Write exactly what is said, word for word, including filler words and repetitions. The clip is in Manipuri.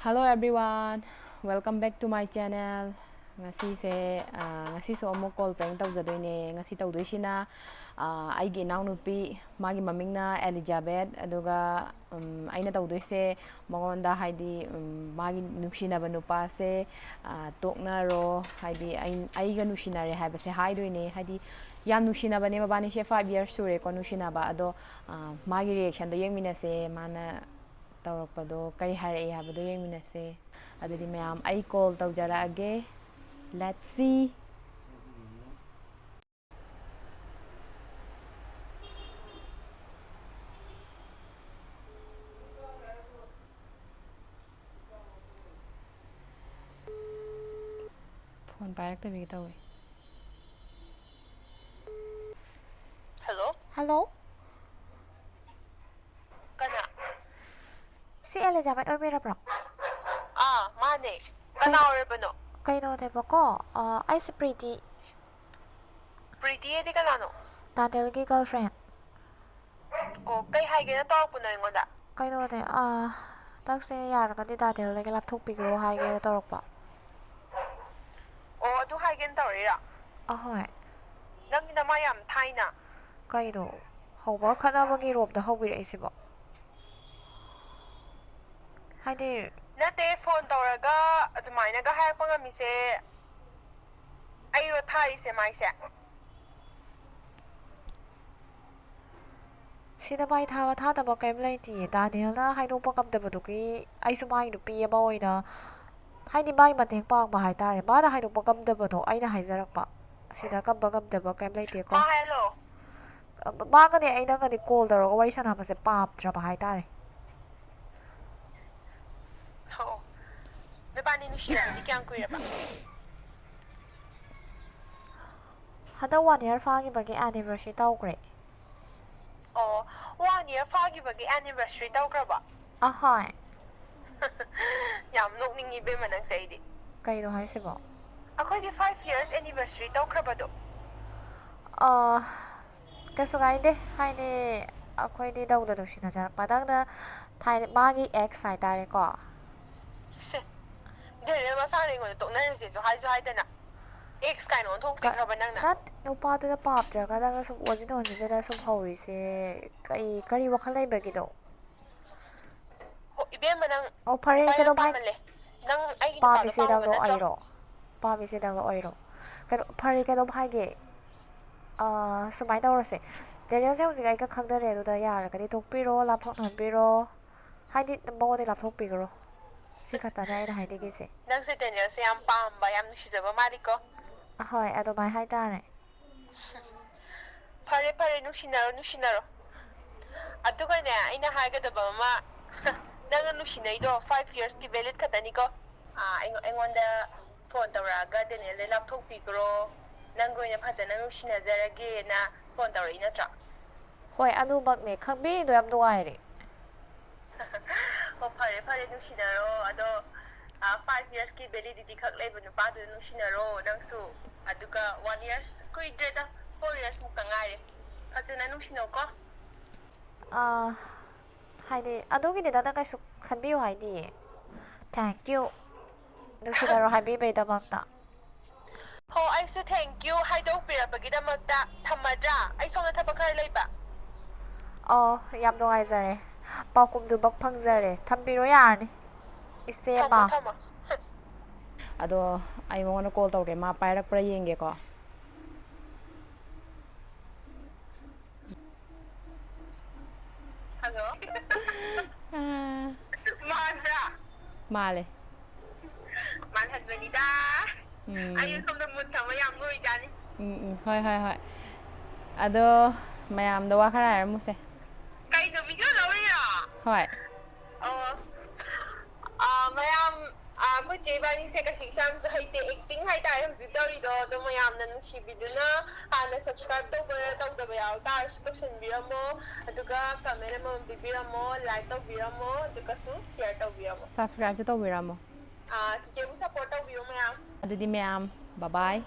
Hello everyone, welcome back to my channel. ꯉꯁꯤꯁꯦ, ꯑ, ꯉꯁꯤꯁꯨ ꯑꯃꯨꯛ call prank ꯇꯧꯖꯗꯣꯏꯅꯦ꯫ ꯉꯁꯤ ꯇꯧꯗꯣꯏꯁꯤꯅ, ꯑ, ꯑꯩꯒꯤ ꯏꯅꯥꯎꯅꯨꯄꯤ, ꯃꯥꯒꯤ ꯃꯃꯤꯡꯅ ꯑꯦꯂꯤꯖꯥꯕꯦꯠ, ꯑꯗꯨꯒ, ꯎꯝ, ꯑꯩꯅ ꯇꯧꯗꯣꯏꯁꯦ ꯃꯉꯣꯟꯗ, ꯍꯥꯏꯗꯤ, ꯎꯝ, ꯃꯥꯒꯤ ꯅꯨꯡꯁꯤꯅꯕ ꯅꯨꯄꯥꯁꯦ, ꯑ, ꯇꯣꯛꯅꯔꯣ, ꯍꯥꯏꯗꯤ ꯑꯩ, ꯑꯩꯒ ꯅꯨꯡꯁꯤꯅꯔꯦ ꯍꯥꯏꯕꯁꯦ ꯍꯥꯏꯗꯣꯏꯅꯦ꯫ ꯍꯥꯏꯗꯤ ꯌꯥꯝ ꯅꯨꯡꯁꯤꯅꯕꯅꯦ ꯃꯕꯥꯅꯤꯁꯦ, five years ꯁꯨꯔꯦꯀꯣ ꯅꯨꯡꯁꯤꯅꯕ꯫ ꯑꯗꯣ, ꯑ, ꯃꯥꯒꯤ reactionꯗꯣ ꯌꯦꯡꯃꯤꯟꯅꯁꯦ꯫ ꯃꯥꯅ ꯇꯧꯔꯛꯄꯗꯣ ꯀꯩ ꯍꯥꯏꯔꯛꯏ ꯍꯥꯏꯕꯗꯣ ꯌꯦꯡꯃꯤꯟꯅꯁꯦ꯫ ꯑꯗꯨꯗꯤ ꯃꯌꯥꯝ, ꯑꯩ call ꯇꯧꯖꯔꯛꯑꯒꯦ꯫ Let's see. Phone ꯄꯥꯏꯔꯛꯇꯕꯤꯒ ꯇꯧꯋꯦ꯫ Hello? Hello? ꯀꯅꯥ? ꯁꯤ ꯑꯦꯂꯤꯖꯥꯕꯦꯠ ꯑꯣꯏꯕꯤꯔꯕ꯭ꯔꯣ? ꯑꯥ, ꯃꯥꯅꯦ꯫ ꯀꯅꯥ ꯀꯩ-, ꯑꯣꯏꯔꯕꯅꯣ? ꯀꯩꯅꯣꯅꯦꯕꯀꯣ, ꯑ, ꯑꯩꯁꯦ ꯄ꯭ꯔꯤꯇꯤ꯫ ꯄ꯭ꯔꯤꯇꯤ ꯍꯥꯏꯗꯤ ꯀꯅꯥꯅꯣ? ꯗꯥꯅꯦꯜꯒꯤ girlfriend꯫ ꯑꯣ, ꯀꯩ ꯍꯥꯏꯒꯦꯅ ꯇꯧꯔꯛꯄꯅꯣ ꯑꯩꯉꯣꯟꯗ? ꯀꯩꯅꯣꯅꯦ, ꯑ, ꯅꯪꯁꯦ ꯌꯥꯔꯒꯗꯤ ꯗꯥꯅꯦꯜꯗꯒꯤ ꯂꯥꯞꯊꯣꯛꯄꯤꯈ꯭ꯔꯣ ꯍꯥꯏꯒꯦꯅ ꯇꯧꯔꯛꯄ꯫ ꯑꯣ, ꯑꯗꯨ ꯍꯥꯏꯒꯦꯅ ꯇꯧꯔꯛꯏꯔꯣ? ꯑꯍꯣꯏ꯫ ꯅꯪꯗꯤ ꯅꯃꯥꯏ ꯌꯥꯝ ꯊꯥꯏꯅ꯫ ꯀꯩꯅꯣ? ꯍꯧꯕꯒ ꯈꯠꯅꯕꯒꯤ ꯔꯣꯝꯗ ꯍꯧꯕꯤꯔꯛꯏꯁꯤꯕꯣ? ꯍꯥꯏꯗꯤ, ꯅꯠꯇꯦ, phone ꯇꯧꯔꯒ ꯑꯗꯨꯃꯥꯏꯅꯒ ꯍꯥꯏꯔꯛꯄ ꯉꯝꯃꯤꯁꯦ ꯑꯩꯔꯣ ꯊꯥꯔꯤꯁꯦ ꯃꯥꯏꯁꯦ? ꯁꯤꯗ ꯃꯥꯏ ꯊꯥꯕ ꯊꯥꯗꯕ ꯀꯔꯤꯝ ꯂꯩꯇꯤꯌꯦ꯫ ꯗꯥꯅꯤꯌꯦꯜꯅ ꯍꯥꯏꯗꯣꯛꯄ ꯉꯝꯗꯕꯗꯨꯒꯤ ꯑꯩꯁꯨ ꯃꯥꯒꯤ ꯅꯨꯄꯤ ꯑꯃ ꯑꯣꯏꯅ, ꯍꯥꯏꯗꯤ, ꯃꯥꯒꯤ ꯃꯇꯦꯡ ꯄꯥꯡꯕ ꯍꯥꯏꯇꯥꯔꯦ꯫ ꯃꯥꯅ ꯍꯥꯏꯗꯣꯛꯄ ꯉꯝꯗꯕꯗꯣ ꯑꯩꯅ ꯍꯥꯏꯖꯔꯛꯄ꯫ ꯁꯤꯗ ꯀꯝꯕ ꯉꯝꯗꯕ ꯀꯔꯤꯝ ꯂꯩꯇꯦꯀꯣ꯫ ꯃꯥ ꯍꯥꯏꯍꯜꯂꯣ꯫ ꯃꯥꯒꯅꯦ ꯑꯩ ꯅꯪꯒꯅꯦ call ꯇꯧꯔꯒ ꯋꯥꯔꯤ ꯁꯥꯟꯅꯕꯁꯦ ꯄꯥꯝꯗ꯭ꯔꯕ ꯍꯥꯏꯇꯥꯔꯦ꯫ ꯑꯣ꯫ ꯅꯕꯥꯅꯤ ꯅꯨꯡꯁꯤꯅꯕꯗꯤ ꯀꯌꯥꯝ ꯀꯨꯏꯔꯕ? ꯍꯟꯗꯛ one year ꯐꯥꯈꯤꯕꯒꯤ anniversary ꯇꯧꯈ꯭ꯔꯦ꯫ ꯑꯣ, one year ꯐꯥꯈꯤꯕꯒꯤ anniversary ꯇꯧꯈ꯭ꯔꯕꯣ? ꯑꯍꯣꯏ꯫ ꯌꯥꯝ ꯅꯣꯛꯅꯤꯡꯉꯤ ꯏꯕꯦꯝꯃ ꯅꯪꯁꯦ ꯑꯩꯗꯤ꯫ ꯀꯩꯅꯣ ꯍꯥꯏꯁꯤꯕꯣ? ꯑꯩꯈꯣꯏꯗꯤ five years anniversary ꯇꯧꯈ꯭ꯔꯕꯗꯣ꯫ ꯑ, ꯀꯩꯁꯨ ꯀꯥꯏꯗꯦ꯫ ꯍꯥꯏꯗꯤ, ꯑꯩꯈꯣꯏꯗꯤ ꯅꯧꯅ ꯅꯨꯡꯁꯤꯅꯖꯔꯛꯄ꯫ ꯅꯪꯅ ꯊꯥꯏꯅ ꯃꯥꯒꯤ ex ꯍꯥꯏꯇꯥꯔꯦꯀꯣ꯫ ꯁꯦ, ꯗꯦꯅꯦꯜ ꯃꯁꯥꯅ ꯑꯩꯉꯣꯟꯗ ꯇꯣꯛꯅꯔꯁꯦꯁꯨ ꯍꯥꯏꯁꯨ ꯍꯥꯏꯗꯅ, ꯑꯦꯛꯁ ꯀꯥꯏꯅ ꯑꯣꯟꯊꯣꯛꯄꯤꯈ꯭ꯔꯕ ꯅꯪꯅ꯫ ꯅꯠ ꯅꯨꯄꯥꯗꯨꯗ ꯄꯥꯞꯇ꯭ꯔꯒ ꯅꯪꯅ ꯁꯨꯝ ꯑꯣꯟꯁꯤꯟ ꯑꯣꯟꯁꯤꯟꯗꯅ ꯁꯨꯝ ꯍꯧꯔꯤꯁꯦ꯫ ꯀꯩ ꯀꯔꯤ ꯋꯥꯈꯜ ꯂꯩꯕꯒꯤꯅꯣ? ꯍꯣ, ꯏꯕꯦꯝꯃ, ꯅꯪ ꯑꯣ, ꯐꯔꯦ, ꯅꯨꯄꯥ ꯌꯥꯝ ꯀꯩꯗꯧꯕ ꯍꯥꯏ- ꯄꯥꯝꯃꯜꯂꯦ꯫ ꯅꯪ ꯑꯩꯒꯤ ꯅꯨꯄꯥꯗꯣ ꯄꯥꯝꯃꯤꯁꯦ ꯄꯥꯝꯃꯕ ꯅꯪꯗꯣ ꯅꯠꯇ꯭ꯔꯣ? ꯑꯣꯏꯔꯣ꯫ ꯄꯥꯝꯃꯤꯁꯦ ꯅꯪꯗꯣ ꯑꯣꯏꯔꯣ꯫ ꯀꯩꯅꯣ, ꯐꯔꯦ, ꯀꯩꯅꯣꯝ ꯍꯥꯏꯒꯦ꯫ ꯑꯥ, ꯁꯨꯃꯥꯏꯅ ꯇꯧꯔꯁꯦ꯫ ꯗꯦꯅꯦꯜꯁꯦ ꯍꯧꯖꯤꯛ ꯑꯩꯒ ꯈꯪꯅꯔꯦ, ꯑꯗꯨꯅ ꯌꯥꯔꯒꯗꯤ ꯇꯣꯛꯄꯤꯔꯣ, ꯂꯥꯞꯊꯣꯛꯅꯕꯤꯔꯣ꯫ ꯍꯥꯏꯗꯤ, ꯃꯉꯣꯟꯗ ꯂꯥꯞꯊꯣꯛꯄꯤꯈ꯭ꯔꯣ꯫ ꯁꯤ ꯈꯛꯇꯅꯦ ꯑꯩꯅ ꯍꯥꯏꯅꯤꯡꯉꯤꯁꯦ꯫ ꯅꯪꯁꯦ ꯗꯦꯅꯦꯜꯁꯦ ꯌꯥꯝ ꯄꯥꯝꯕ, ꯌꯥꯝ ꯅꯨꯡꯁꯤꯖꯕ ꯃꯥꯜꯂꯤꯀꯣ꯫ ꯑꯍꯣꯏ, ꯑꯗꯨꯃꯥꯏꯅ ꯍꯥꯏꯇꯥꯔꯦ꯫ ꯐꯔꯦ, ꯐꯔꯦ, ꯅꯨꯡꯁꯤꯅꯔꯣ, ꯅꯨꯡꯁꯤꯅꯔꯣ꯫ ꯑꯗꯨꯒꯅꯦ, ꯑꯩꯅ ꯍꯥꯏꯒꯗꯕ ꯑꯃ, ꯅꯪꯅ ꯅꯨꯡꯁꯤꯅꯩꯗꯣ five yearsꯀꯤ valid ꯈꯛꯇꯅꯤꯀꯣ꯫ ꯑꯥ, ꯑꯩꯉꯣ-, ꯑꯩꯉꯣꯟꯗ ꯐꯣꯟ ꯇꯧꯔꯛꯑꯒ ꯗꯦꯅꯦꯜꯗꯩ ꯂꯥꯞꯊꯣꯛꯄꯤꯈ꯭ꯔꯣ, ꯅꯪꯒ ꯑꯣꯏꯅ ꯐꯖꯅ ꯅꯨꯡꯁꯤꯅꯖꯔꯒꯦꯅ ꯐꯣꯟ ꯇꯧꯔꯛꯏ ꯅꯠꯇ꯭ꯔꯣ? ꯍꯣꯏ, ꯑꯗꯨꯃꯛꯅꯦ꯫ ꯈꯪꯕꯤꯔꯤꯗꯣ ꯌꯥꯝ ꯅꯨꯡꯉꯥꯏꯔꯦ꯫ ꯑꯣ, ꯐꯔꯦ, ꯐꯔꯦ, ꯅꯨꯡꯁꯤꯅꯔꯣ꯫ ꯑꯗꯣ, ꯑꯥ, five yearsꯀꯤ validity ꯈꯛ ꯂꯩꯕ ꯅꯨꯄꯥꯗꯨꯗ ꯅꯨꯡꯁꯤꯅꯔꯣ ꯅꯪꯁꯨ꯫ ꯑꯗꯨꯒ one years, ꯀꯨꯏꯗ꯭ꯔꯦꯗ, four years ꯃꯨꯛꯇ ꯉꯥꯏꯔꯦ꯫ ꯐꯖꯅ ꯅꯨꯡꯁꯤꯅꯧꯀꯣ꯫ ꯑꯥ, ꯍꯥꯏꯗꯤ, ꯑꯗꯨꯒꯤꯗꯤ ꯅꯪꯅ ꯀꯩꯁꯨ ꯈꯟꯕꯤꯌꯨ ꯍꯥꯏꯗꯤꯌꯦ꯫ Thank you꯫ ꯅꯨꯡꯁꯤꯅꯔꯣ ꯍꯥꯏꯕꯤꯕꯩꯗꯃꯛꯇ꯫ ꯍꯣ, ꯑꯩꯁꯨ thank you ꯍꯥꯏꯗꯣꯛꯄꯤꯔꯛꯄꯒꯤꯗꯃꯛꯇ꯫ ꯊꯝꯃꯗ꯭ꯔꯥ? ꯑꯩ ꯁꯣꯝꯗ ꯊꯕꯛ ꯈꯔ ꯂꯩꯕ꯫ ꯑꯣ, ꯌꯥꯝ ꯅꯨꯡꯉꯥꯏꯖꯔꯦ꯫ ꯄꯥꯎꯈꯨꯝꯗꯨꯃꯛ ꯐꯪꯖꯔꯦ꯫ ꯊꯝꯕꯤꯔꯣ ꯌꯥꯔꯅꯤ, ꯏꯆꯦꯃ꯫ ꯊꯝꯃꯣ, ꯊꯝꯃꯣ꯫ ꯑꯗꯣ ꯑꯩ ꯃꯉꯣꯟꯗ call ꯇꯧꯔꯛꯀꯦ, ꯃꯥ ꯄꯥꯏꯔꯛꯄ꯭ꯔꯥ ꯌꯦꯡꯒꯦꯀꯣ꯫ ꯍꯜꯂꯣ꯫ ꯑꯥ, ꯃꯥꯟꯕ꯭ꯔꯥ? ꯃꯥꯜꯂꯦ꯫ ꯃꯥꯜꯍꯟꯕꯅꯤꯗ꯫ ꯎꯝ꯫ ꯑꯩ ꯁꯣꯝꯗ mood ꯊꯝꯕ ꯌꯥꯝ ꯂꯣꯏꯖꯥꯠꯅꯤ꯫ ꯎꯝ, ꯎꯝ, ꯍꯣꯏ, ꯍꯣꯏ, ꯍꯣꯏ꯫ ꯑꯗꯣ ꯃꯌꯥꯝꯗ ꯋꯥ ꯈꯔ ꯍꯥꯏꯔꯝꯃꯨꯁꯦ꯫ ꯀꯩꯅꯣ, video ꯂꯧꯔꯤꯔꯣ? ꯍꯣꯏ꯫ ꯑꯣ꯫ ꯑꯥ, ꯃꯌꯥꯝ, ꯑꯥ, ꯑꯩꯈꯣꯏ ꯆꯦ ꯏꯕꯥꯅꯤꯁꯦ ꯀꯩꯁꯨ ꯌꯥꯝꯁꯨ ꯍꯩꯇꯦ, acting ꯍꯥꯏꯇꯥꯔꯦ ꯍꯧꯖꯤꯛ ꯇꯧꯔꯤꯗꯣ꯫ ꯑꯗꯣ ꯃꯌꯥꯝꯅ ꯅꯨꯡꯁꯤꯕꯤꯗꯨꯅ ꯍꯥꯟꯅ subscribe ꯇꯧꯕ, ꯇꯧꯗꯕ ꯌꯥꯎ ꯇꯥꯔꯁꯨ ꯇꯧꯁꯟꯕꯤꯔꯝꯃꯣ꯫ ꯑꯗꯨꯒ comment ꯑꯃꯃꯝ ꯄꯤꯕꯤꯔꯝꯃꯣ, like ꯇꯧꯕꯤꯔꯝꯃꯣ, ꯑꯗꯨꯒꯁꯨ share ꯇꯧꯕꯤꯔꯝꯃꯣ꯫ Subscribeꯁꯨ ꯇꯧꯕꯤꯔꯝꯃꯣ꯫ ꯑꯥ, ꯆꯤꯆꯦꯕꯨ support ꯇꯧꯕꯤꯌꯣ ꯃꯌꯥꯝ꯫ ꯑꯗꯨꯗꯤ ꯃꯌꯥꯝ, bye bye꯫